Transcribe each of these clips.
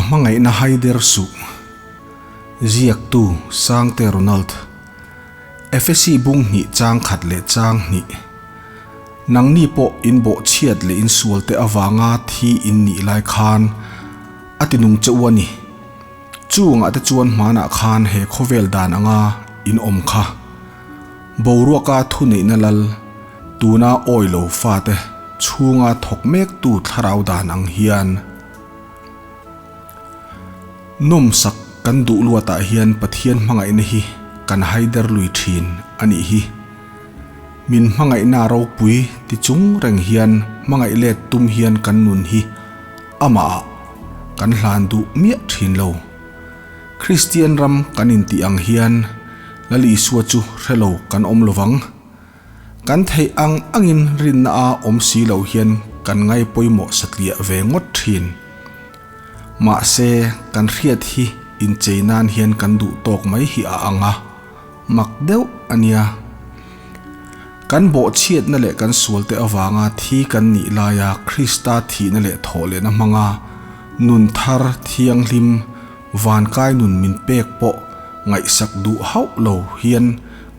hmangaihna haider suh. Ziaktu, Sangte Ronald. Efesi bung hnih chang khat leh chang hnih. Nangni pawh in bawhchhiat leh in sualte avanga thi in nih lai khan a ti nung che u a ni. Chungah te chuan hmanah khan he khawvel dan anga in awm kha. Boruaka thuneihna lal, tuna awi lo fate chhunga thawk mektu thlarau dan ang hian nawmsak kan duh luatah hian Pathian hmangaihna hi kan haider lui thin a nih hi. Min hmangaihna ropui ti chung reng hian hmangaih let tum hian kan nun hi amah ah kan hlan duh miah thin lo. Kristian ram kan intih ang hian Lal Isua chu hre lo kan awm lovang. Kan theih ang angin rinna a awm si lo hian kan ngai pawimawh satliah ve ngawt thin. Mahse, kan hriat hi inchei nan hian kan duh tawk mai hi a ang a, mak deuh a nia. Kan bawhchhiatna leh kan sualte avanga thi kan nih laia Krista thihna leh thawhlehna hmanga nun thar thianghlim vankai nun min pek pawh ngaihsak duh hauh lo hian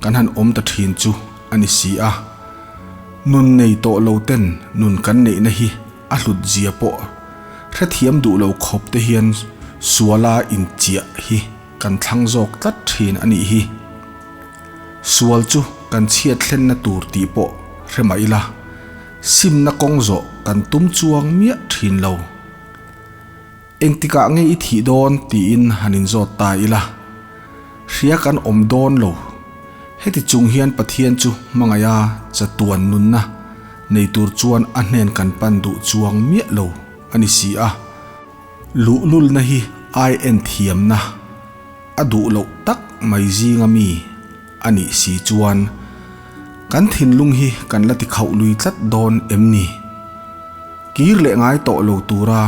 kan han awm ta thin chu a ni si a. Nun nei tawh lo ten nun kan neihna hi a hlut zia pawh hrethiam duh lo khawp te hian suala inchiah hi kan thlang zawk tlat thin a nih hi. Sual chu kan chhiat thlenna tur tih pawh hre mah ila, simna kawng zawh kan tum chuang miah thin lo. Engtikah nge i thih dawn tiin han inzawt ta ila, hria kan awm dawn lo. Heti chung hian Pathian chu hmangaiha chatuan nunna nei tur chuan a hnen kan pan duh chuang miah lo a ni si a. Luhlulna hi ai en thiamna a duh loh tak mai zinga mi a nih si chuan kan thinlung hi kan la ti khauh lui tlat dawn em ni? Kir leh ngai tawh lo tura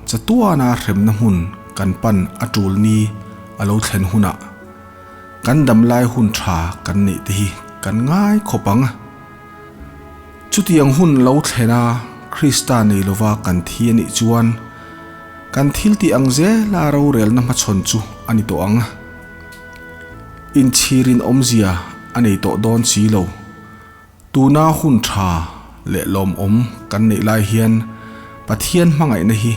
chatuana hremna hmun kan pan a tul ni a lo thlen hunah kan damlai hun tha kan neih te hi kan ngai khawp ang. Chutiang hun lo thlena Krista nei lova kan thi a nih chuan kan thil tih ang zela rorelna hmachhawn chu a ni tawh ang. Inchhirin awmzia a nei tawh dawn si lo. Tuna hun tha leh lawmawm kan neih lai hian Pathian hmangaihna hi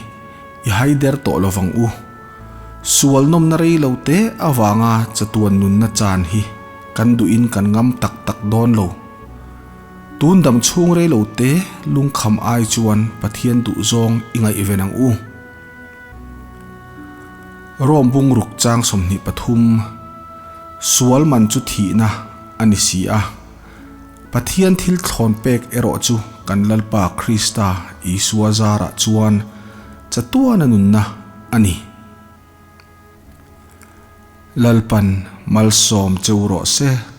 i haider tawh lovang u. Sual nawmna rei lo te avanga chatuan nunna chan hi kan duhin kan ngam tak tak dawn lo. Tun dam chhung rei lo te lungkham ai chuan Pathian duhzawng i ngaihven ang u. Rome bungruk chang 23, Sual man chu thihna a ni si a, Pathian thil thlawn pek erawh chu kan Lalpa Krista Isua zarah chuan chatuana nunna a ni. Lalpan malsawm cheu rawh se.